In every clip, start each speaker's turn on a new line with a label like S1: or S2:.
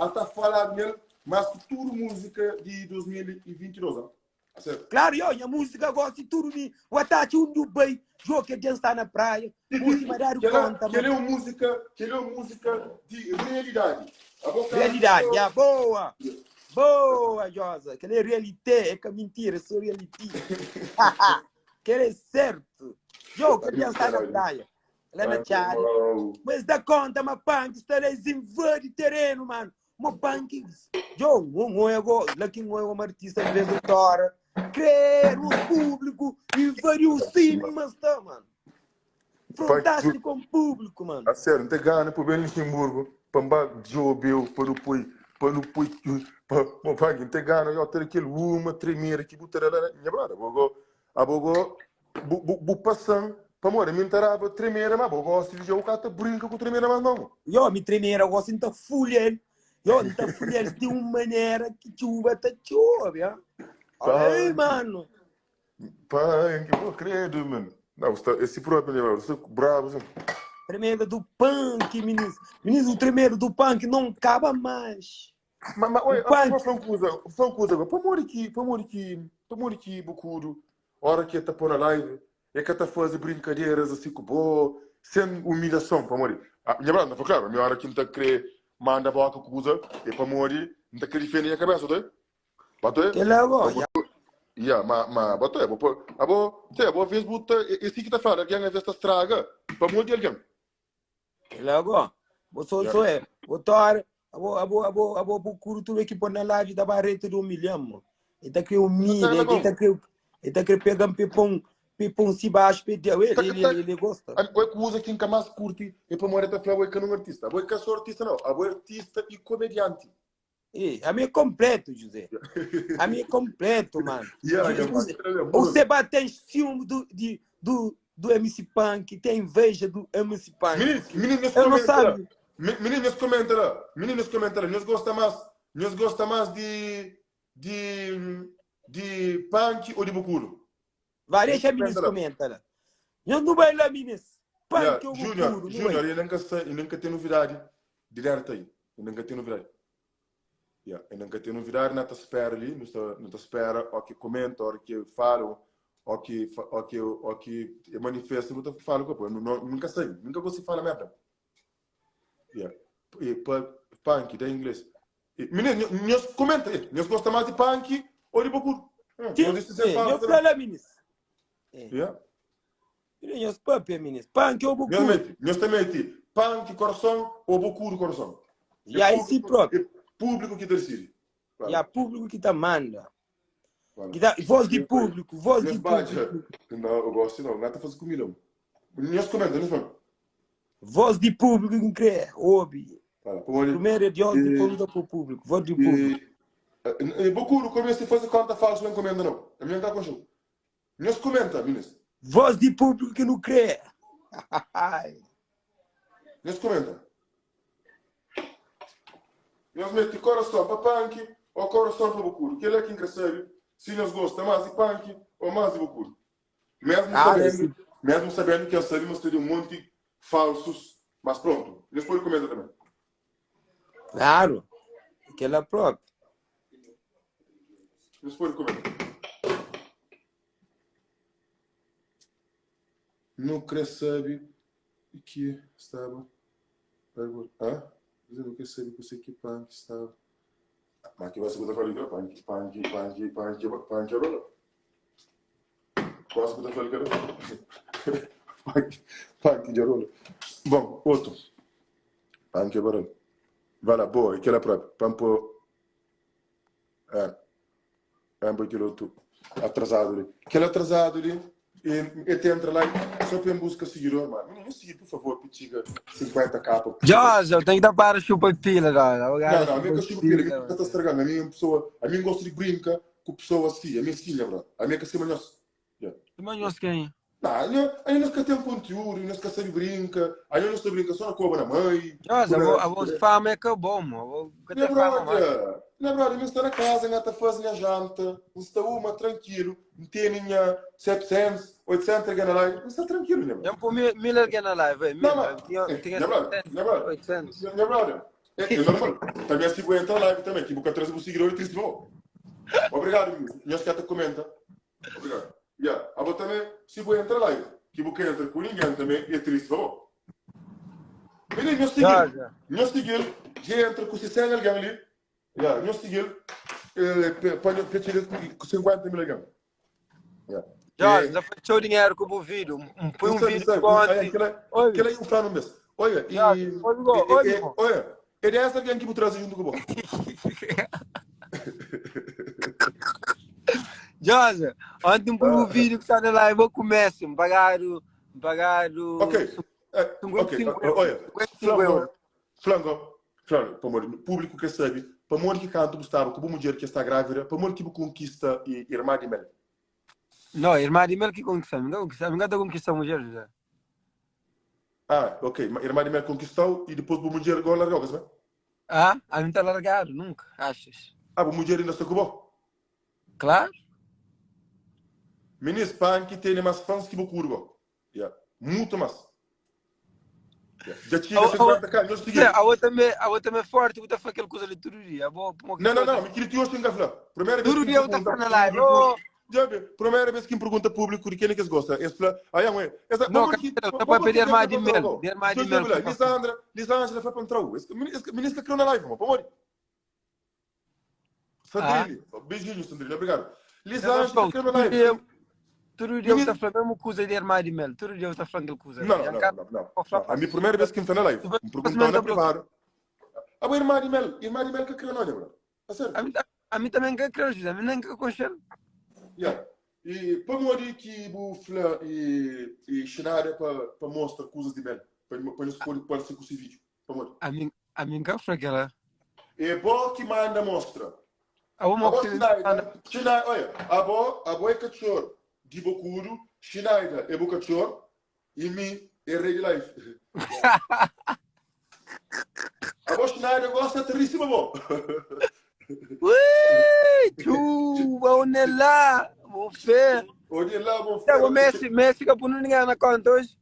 S1: Ata faladu nel mas ki tudu múzika di 2022, ah. A sério.
S2: Claro, yo, nha música gosta tudo mi. O ataque um Dubai, jo que alguém está na praia, música dado
S1: Kel-la,
S2: conta,
S1: kel-la é
S2: mano.
S1: un múzika, kel-la é un múzika di realidadi. Abo ka
S2: Realidade, ya, boa. Boa, Josa. Aquela é realite, é que mentira, é só reality. Aquela é certo. Jo, que alguém está na praia, lá na Tchad. Mas dá conta, mas punk está lá, eles invade terreno, mano. Mo punk, jo, um ego, lá que um ego, um artista, às vezes, tora. Crer, o público invadiu o cinema, está, mano. Fantástico um público, mano.
S1: A sério, não tem gana para bem Luxemburgo, para mba djobe, para não pôr, para não pôr, para, bom, pá, não tem gana, eu ter aquele uma tremer aqui, botar lá, minha brother, vou a bogo, bu, bu, bu passam, para morrer, me entarava tremer, mas vou gosto de jogar, tá brinca com tremer, mas não.
S2: Yo, mi tremera, gosto de fulha ele. Yo, nta fulha ele de uma maneira que chuva tá chove, ah. Ai, mano.
S1: Pá, que bom, credo, mano. Não, está, esse próprio, né, mano? Você bravo, assim.
S2: Tremenda do punk, meninos. Meninos, o tremendo do punk não acaba mais.
S1: Mas, mas, oi,
S2: O punk.
S1: fala uma coisa, fala uma coisa agora. Para morrer que, para morrer que, para morrer que Bucudo, hora que tá pôr na live, é que tá fazer brincadeiras assim com boa, sem humilhação, para morrer. Ah, minha brother, não claro, a minha hora que não tá querer manda boca com coisa, é para morrer, não tá querer defender a cabeça, tá? Bate?
S2: Que logo, ya.
S1: Yeah, ma, ma, bate, bo, bo, abo, te, bo, vez buta, esse que tá falando, alguém às vezes tá estraga, para morrer alguém.
S2: Que logo. Bo sou sou é. Bo tor, abo abo abo abo procuro tudo que põe na live da barreta do milhão, mano. Ele tá querendo humilha, ele tá querendo, ele tá querendo pegar um pepão, pepão se baixo, pediu ele, ele, ele, ele gosta.
S1: A oi que usa quem que mais curte é para morrer tá falar oi que não é artista. Oi que sou artista não, a oi artista e comediante.
S2: E, a mim é completo, José. A mim é completo, mano.
S1: Yeah, yeah,
S2: Você,
S1: mano.
S2: você bate ciúme do, de, do, do MC Punk, tem inveja do MC Punk.
S1: Meninos, meninos
S2: Eu não
S1: comenta lá.
S2: sabe.
S1: Me- Meninos comenta lá. Meninos comenta lá. Nós gosta mais, nós gosta mais de de de punk ou de bucuro?
S2: Vai, deixa meninos
S1: Comenta lá.
S2: comenta lá. Eu não vai lá, meninos. Punk
S1: Yeah,
S2: ou
S1: Júnior,
S2: Bucuro, não
S1: Júnior,
S2: vai.
S1: ele nunca sei, ele nunca tem novidade de alerta aí. Ele nunca tem novidade. Yeah, ele nunca tem novidade, não tá espera ali, não está, não tá espera, ou que comenta, ou que fala, ou que ou que ou que manifesta, não tá fala com não, não, nunca sei, nunca você fala merda. Yeah. E pa, punk, da inglês. E, menino, nós comenta aí, nós gosta mais de punk ou de Boku?
S2: Sim,
S1: Nós disse
S2: sim,
S1: fala
S2: eu
S1: também.
S2: falo lá, meninos. É.
S1: Yeah.
S2: Meninos, papi, meninos. Punk ou
S1: Nós
S2: Bucuro.
S1: mete, nós também mete punk coração ou Boku do coração.
S2: E aí sim próprio.
S1: É público que decide.
S2: E a público que tá manda.
S1: Claro.
S2: Que dá, voz de público, voz de
S1: Nós bate.
S2: público.
S1: Não, eu gosto não, nada fazer comida. Nós comenta, nós vamos.
S2: Voz de público que crê, ouve.
S1: Fala, pô, olha,
S2: Primeiro é Deus,
S1: E-
S2: depois luta para o público. Voz de público.
S1: E, e Bocuro, começa a fazer conta falsa, não encomenda não. A minha não tá com show. Nós comenta, meninas.
S2: Voz de público que não crê. Ai.
S1: Nós comenta. Nós mete coração para punk ou coração para Bocuro. Que ele é quem recebe, se nós gosta mais de punk ou mais de Bocuro. Mesmo
S2: Ah,
S1: sabendo,
S2: esse-
S1: mesmo sabendo que eu sabia, mas teria um monte de falsos. Mas pronto, nós podemos comentar também.
S2: Claro. Aquela própria.
S1: Nós podemos comentar. Não queria saber que estava. Hã? Eu não queria saber que eu sei que punk estava. Mas que vai ser que eu falei que era punk, punk, punk, punk, punk, era. Quase que eu falei que era. Punk, punk de rola. Bom, outro. Punk é barulho. Vai lá, boa, aquela própria. Pampo. É. É aquele outro atrasado ali. Aquele atrasado ali, e, e entra lá só para em busca seguidor, mano. Não siga, por favor, pitiga 50k.
S3: Jorge, eu tenho que dar para chupa pila, Jorge.
S1: Não, não, a minha que chupa pila, a minha que está estragando. A minha pessoa, a minha gosta de brinca com pessoa assim, a minha sim, bro. A minha que se manhos. Yeah.
S3: Manhos quem?
S1: Não, aí nós que tem conteúdo, nós que sabe brinca, aí nós que brinca só na cobra na mãe.
S3: Jorge, a vo- a vossa fama é que bom, mano. Vou
S1: Minha
S3: ter fama mais.
S1: brother, minha brother, eu estou na casa, eu estou fazendo minha janta, não está uma tranquilo, não tem minha 700, 800 ganha lá, não está tranquilo, minha brother.
S3: Eu pôr mil, mil alguém na live, velho. Mil.
S1: Não, mas-
S3: Tinha,
S1: eh,
S3: tinha
S1: minha brother,
S3: 700,
S1: minha brother.
S3: 800.
S1: Minha brother, É, é normal. Também se bu entra live também, que bu ka traze bu seguidor é triste pa bo. Obrigado, nhos que ta comenta. Obrigado. Yeah. Abo também, se bu entra live, que bu ka entra ku ninguém também é triste pa bo. Menino, nhos seguir. Nhos seguir, já entra ku 100 alguém ali. Yeah, nhos seguir, eh, pa pa txiga ku 50 mil alguém. Yeah.
S3: Jorge, já foi txeu dinheiro com o vídeo. Um, põe um vídeo
S1: sabe,
S3: ontem.
S1: Aquela, aquela aí um plano mesmo. Olha, e,
S3: olha,
S1: e, olha, é dessa alguém que vou trazer junto com você.
S3: Jorge, ontem põe um vídeo que está na live, eu começo, me pagaram, me pagaram.
S1: Ok, ok, olha,
S3: 55 euros.
S1: Flango, Flango, pamodi público que sabe, pamodi que canto bu staba ku bu mulher que está grávida, pamodi que bu conquista e irmã de mel.
S3: Não, irmã de mel que conquista, não conquista, não tá conquista mulher já.
S1: Ah, ok, irmã de mel conquistou e depois bu mulher agora largou, sabe?
S3: Ah, a mim tá largado, nunca, achas?
S1: Ah, bu mulher ainda está com bo?
S3: Claro.
S1: Ministro, pan que tem mais fãs que bu curva. Yeah. Muito mais. Já tinha 50k, não
S3: segui. A outra também, a outra também é forte, você faz aquela coisa ali todo dia. Vou,
S1: não, não, não, me queria hoje tem que falar. Primeira
S3: vez todo dia eu tô falando live. Oh.
S1: Já vê, primeira vez que me pergunta público de quem é que eles gostam. Eles falam, ah, é, ué.
S3: Essa, não, cara, pode pedir mais de mel, de mais de mel.
S1: Lisandra, Lisandra foi para entrar. Esse menino que criou na live, mano. Pode. Sandrine, beijinho, Sandrine, obrigado. Lisandra, criou na live.
S3: Todo dia eu tô falando mesmo coisa de irmã de mel. Todo dia eu tô falando coisa.
S1: Não, não, não, não, não. A minha primeira vez que me está na live, me perguntou na privado. A minha irmã de mel, irmã de mel que criou nós, bro. A sério.
S3: A mim, a mim também que criou, a mim nem que conheceu.
S1: Yeah. E para mim que bu fla e e xinara para para mostrar coisas de mel, para para nos pôr para ser com esse vídeo. Para mim.
S3: A mim, a mim que foi aquela.
S1: É bom que manda mostra.
S3: A uma
S1: Abo Schneider, Schneider, olha, abo, abo é cachorro de Bocuro, Schneider é bo cachorro e mim é rei de life. Abo Schneider gosta terríssimo, bom.
S3: Ui, chuva, onde lá, bom fé.
S1: Onde lá, bom fé.
S3: O Messi, Messi que põe ninguém na conta hoje.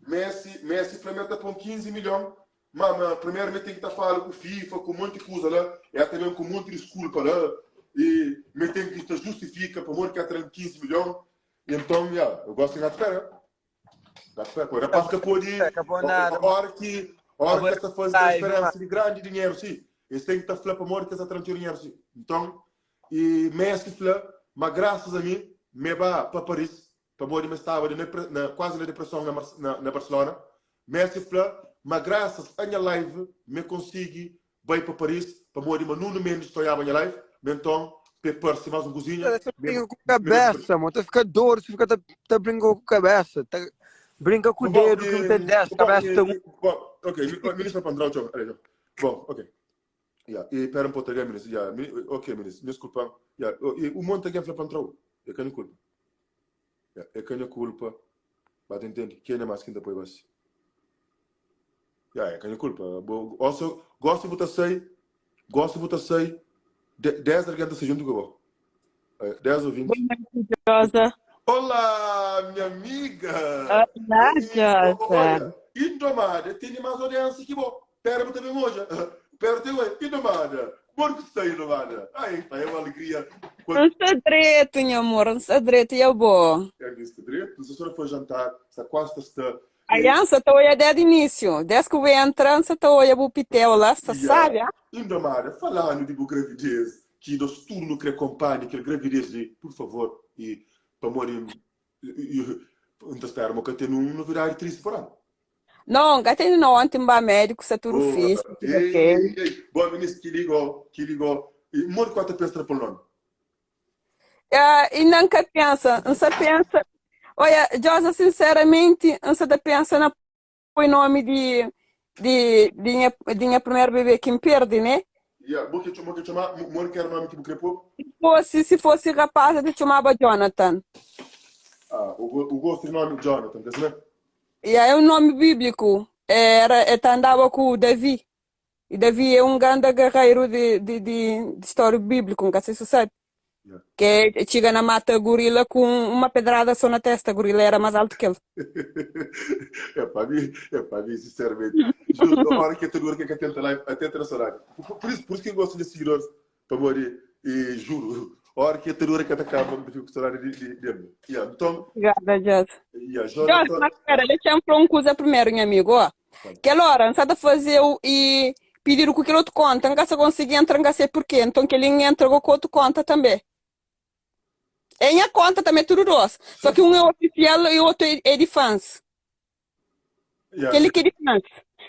S1: Messi, Messi implementa com 15 milhões. Mas, mas primeiro me tem que estar falando com FIFA, com um monte de coisa lá. É também com um monte de desculpa lá. E me tem que estar justifica para morrer que é 15 milhões. Então, yeah, eu gosto de gato pera. Gato pera. O rapaz que pode. A hora que, a hora que essa faz transferência de grande dinheiro, sim. Eles têm que estar falando para morrer que essa transferência dinheiro, sim. Então, e Messi fala, mas graças a mim, me vá para Paris, para morrer, me estava na, na, quase na depressão na, na, na Barcelona. Messi fala, mas graças à minha live, me consegui vai para Paris, para morrer, mas Nuno Mendes estou a minha live, então, prepare-se mais um cozinha.
S3: Você brinca com cabeça, mano. Você fica dor, você fica tá, tá brincando com cabeça. Tá, brinca com o dedo, que não tem 10, cabeça tem um.
S1: Bom, ok, ministro para entrar, tchau. Bom, ok. Yeah. E pera um pouco, ministro. Yeah. Ok, ministro, desculpa. Yeah. E o monte aqui é para entrar. É que não culpa. Yeah. É que não culpa. Mas entende? Quem é mais que depois vai ser? Yeah, é que não culpa. Gosto, gosto de botar sei, gosto de botar sei, 10 alguém tá junto com eu. 10 ou 20.
S4: Boa noite, Josa.
S1: Olá, minha amiga!
S4: Olá, Josa.
S1: Olha, Indomada tem mais audiência que bom. Pera, também hoje. Pera, tem hoje. Indomada. Bom que está Indomada. Ai, é uma alegria.
S4: Quando... Não está direito, meu amor. Não está direito, e eu vou.
S1: É visto direito. Se a senhora for jantar, está quase está.
S4: Aliança, está olhando desde o início. Desde que eu entro, está olhando o pitel lá, você sabe?
S1: Indomada, falando de gravidez, que nós tudo que acompanha, aquela gravidez de, por favor, e para morrer, não espero que tenha uma novidade triste por ano.
S4: Não, que tem não, ontem ba médico, se tudo fixe.
S1: Ei, ei, ei. Bom, ministro, que ligou, que ligou. E muito quanto pensa por nome?
S4: E nunca pensa, não se pensa. Olha, Josa, sinceramente, não se pensa na põe nome de de de minha, de minha primeira bebê que me perde, né?
S1: Yeah, bom que chama, que chama, mo quer nome que quer pôr?
S4: Se fosse, se fosse rapaz, eu te chamava Jonathan.
S1: Ah, o, o gosto de nome Jonathan, quer dizer?
S4: E aí é um nome bíblico. Era, é, andava com o Davi. E Davi é um grande guerreiro de, de, de, de história bíblica, não sei se você sabe.
S1: Yeah.
S4: Ke txiga na mata gorila ku uma pedrada so na testa, gorila era mas altu ki el.
S1: É pa mi, é pa mi, sinceramente. Juro, hora que eu dura que eu tenta live, até ter saudade. Por isso, por isso que eu gosto de seguidores, pamodi, e juro, hora que eu dura que eu acaba, eu fico com saudade de, de, de, yeah, então,
S4: Obrigada, Jose.
S1: yeah,
S4: Jose,
S1: Jonathan,
S4: mas espera, deixa-me falar uma coisa primeiro, meu amigo. Ó, aquela hora, não está a fazer o e pedir o que aquele outro conta, não se conseguir entrar, não sei porquê. Então que ele entra com o outro conta também. É minha conta também, tudo doce. Só que um é oficial e o outro é, é de fãs.
S1: yeah,
S4: Aquele que é de fãs.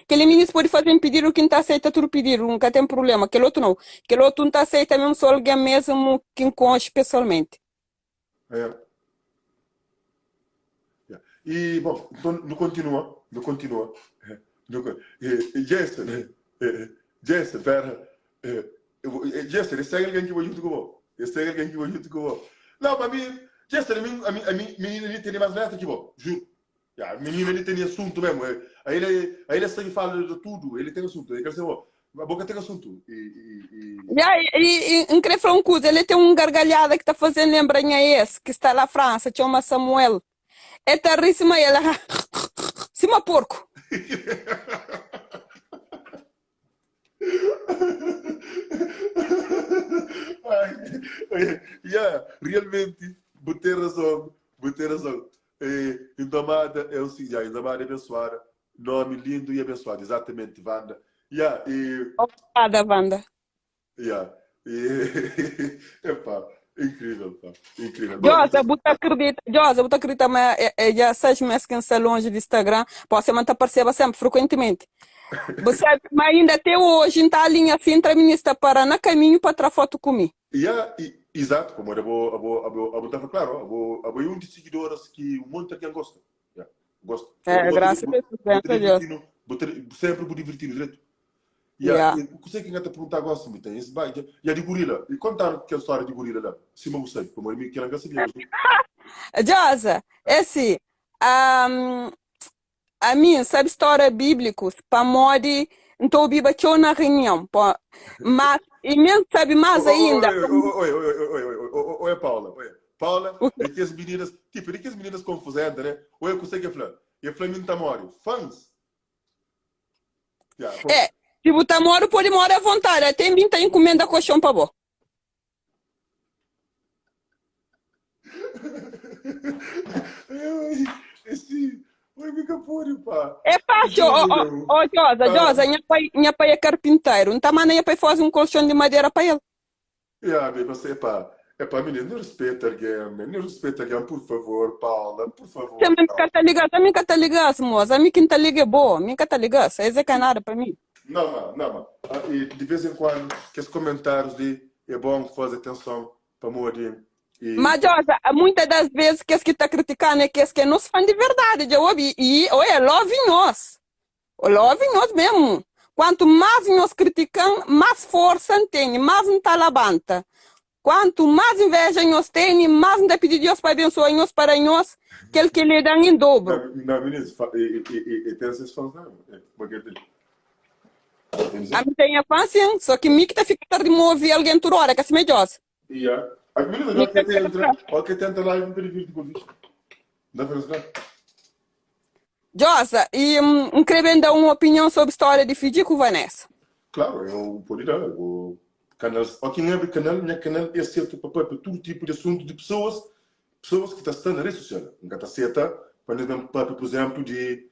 S4: Aquele menino pode fazer um pedido que não tá aceita tudo pedido, nunca tem problema. Aquele outro não. Aquele outro não tá aceita mesmo só alguém mesmo que conhece pessoalmente.
S1: yeah. Yeah. E, bom, então, não continua, não continua. Não, eh, Jason, eh, Jason, pera. Eh, eu vou- eh, Jason, esse é alguém que vou junto com você. Esse é alguém que vou junto com você. Não, para mim, Jason, a mim, a mim, a mim, menina ali tem mais letra que você, juro. Yeah, menina ali tem assunto mesmo. Eh, Aí ele, aí ele sabe fala de tudo, ele tem assunto. Ele quer dizer, ó, a boca tem assunto. E, e, e...
S4: Yeah, e, e, e queria falar uma coisa, ele tem um gargalhada que está fazendo lembrar a esse, que está lá na França, chama Samuel. É tarríssima ela. Cima porco.
S1: Ai, yeah, realmente, vou ter razão, vou ter razão. Eh, Indomada é o seguinte, yeah, Indomada é abençoada, nome lindo e abençoado, exatamente, Wanda. Yeah, e,
S4: Obrigada, Wanda.
S1: yeah, e, epá, incrível, pá, incrível. Bom,
S4: Josa, você acredita, Josa, você acredita, mas é, é, já seis meses que está longe do Instagram, pode ser, mas perceba sempre, frequentemente. Você, mas ainda até hoje, está a linha assim, entre a ministra para na caminho para tirar foto comigo.
S1: Yeah, e, exato, como eu vou, eu vou, eu vou, eu vou estar claro, eu vou, eu vou um de seguidoras que um monte de alguém gosta. Yeah, gosta.
S4: É,
S1: Vou
S4: graças a
S1: vou,
S4: Deus,
S1: vou
S4: graças
S1: te
S4: a Deus.
S1: divertindo, vou ter, sempre vou divertindo, direito. Yeah,
S4: Yeah.
S1: e o que sei que eu te perguntar agora, se me tem esse vai, e a de gorila, e contar aquela história de gorila lá, se me gostei, como eu me quero que sabia hoje.
S4: Josa, é assim, um, a mim, sabe história bíblica, para modi, então biba tchau na reunião, pô. Mas, e mesmo sabe mais ainda,
S1: Oi, oi, oi, oi, oi, oi, oi, oi, Paula, oi. Paula,
S4: o quê?
S1: é que as meninas, tipo, é que as meninas confusentes, né? Oi, eu sei que é Flá. E a Flá me tá mori. Fãs. Yeah, pô.
S4: É, se botar moro, pode morar à vontade, até mim tá encomenda colchão para bom.
S1: Ai, Esse, oi, fica puro, pá.
S4: É fácil, ó, ó,
S1: Juro.
S4: ó, Josa, Josa,
S1: Ah,
S4: minha pai, minha pai é carpinteiro, não tá mandando minha pai fazer um colchão de madeira para ele.
S1: yeah, bem, você, pá. É pá, menino, não respeita alguém, man. Não respeita alguém, por favor, Paula, por favor,
S4: Também
S1: Paula.
S4: me tá ligado, também tá ligado, moça, a mim quem tá ligado é boa, a mim que tá ligado, esse é canada para mim.
S1: Não, não, não, não. Ah, e de vez em quando, que esses comentários de é bom fazer atenção para morrer. E
S4: Mas, Josa, muitas das vezes que esse que tá criticando é que esse que é nosso fã de verdade, já ouvi, e olha, love nós, love nós mesmo. Quanto mais nós criticam, mais força tem, mais não tá labanta. Quanto mais inveja nós tem, mais não dá pedir Deus para abençoar nós para nós, que ele que lhe dá em dobro.
S1: não, não, menino, e, e, e, e tem esses fãs, não. É, como é que é? Tem
S4: A mim tem a fã, sim, só que mim que tá ficando de mover alguém toda hora, que assim é Josa.
S1: Yeah. A menina,
S4: Mim
S1: não
S4: que
S1: que
S4: tá fica
S1: entra, ou que tenta lá e não te com bicho. Dá para jogar?
S4: Josa, e um, queria bem dar uma opinião sobre a história de Fiji com Vanessa.
S1: Claro, eu pode dar. O canal, ou quem abre canal, minha canal é certo para para todo tipo de assunto de pessoas, pessoas que estão na rede social. Nunca está certa, quando eu papo, por exemplo, de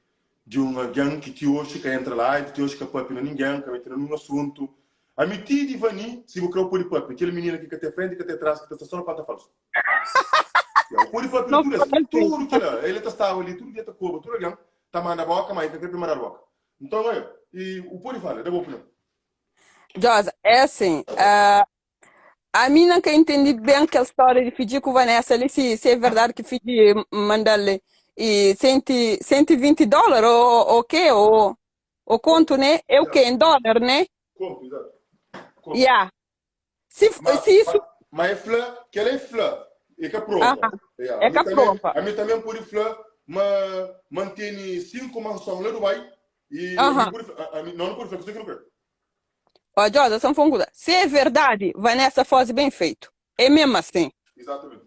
S1: de um alguém que te hoje que entra lá, que te hoje que papo não ninguém, que entra num assunto. A mim, de Vani, se você quer pode papo, aquele menino que até frente, que até atrás, que está só na pata falsa. Yeah, o pode papo
S4: Não
S1: tudo,
S4: pode ser.
S1: tudo que lá, ele está ali, tudo que está coba, tudo alguém, tá mandando a boca, mas tem que mandar a boca. Então, olha, e o pode falar, dá boa opinião.
S4: Josa, é assim, ah, a mim nunca entendi bem aquela história de Fiji com Vanessa ali, se, se é verdade que Fiji manda-lhe e 120 dólares ou o quê, ou, ou quanto, né? É o quê? Em dólar, né?
S1: Conto, exato. Conto.
S4: Yeah. Se,
S1: Mas,
S4: se isso...
S1: mas, mas é flã, que ela é flã, é que a prova.
S4: Aham,
S1: Yeah.
S4: é
S1: A
S4: que a
S1: mim também,
S4: prova.
S1: a mim também por flã, mas mantém cinco mansões lá no Dubai e a mim
S4: Aham.
S1: por a, a mim, não, não por flã, que você não quer.
S4: Ó, Josa, só um pouco. Se é verdade, Vanessa faz bem feito. É mesmo assim.
S1: Exatamente.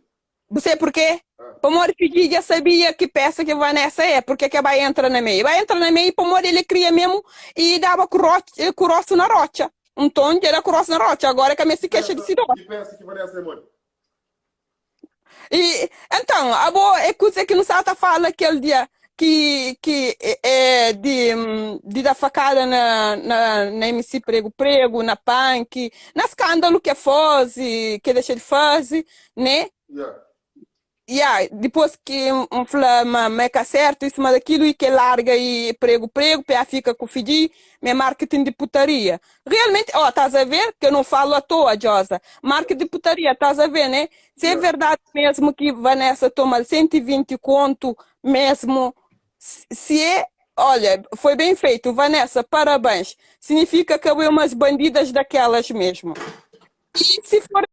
S4: Bu sabe porquê?
S1: Ah.
S4: Pamodi Fidji dja sabia ki peça ki Vanessa é, porque ke bai entra na meio? Bai entra na meio pamodi ele kria mesmo e daba ku rocha, ku rosto na rocha. Nton dja da ku rosto na rocha, agora ka meste kexa di si dor.
S1: Ki peça ki Vanessa é modi?
S4: E então, abo é kuze ki nu sa ta fala kel dia ki ki é di di da fakada na na na MC Prego Prego, na Punk, na skândalu ke faze, ke dexa di faze, né?
S1: Yeah.
S4: Ya, dipôs ki N fla ma ma é ka sértu isu, mas akilu i ke larga i pregu pregu, pa fika ku fidji, ma é marketing di putaria. Realmenti, ó, tás a ver ke eu não falo à toa, Djosa. Marketing di putaria, tás a ver, né? Se é
S1: Yeah.
S4: verdadi mesmu ki Vanessa toma 120 kontu mesmu, se é, olha, foi bem feito, Vanessa, parabéns. Significa que é umas bandidas daquelas mesmo. E se for.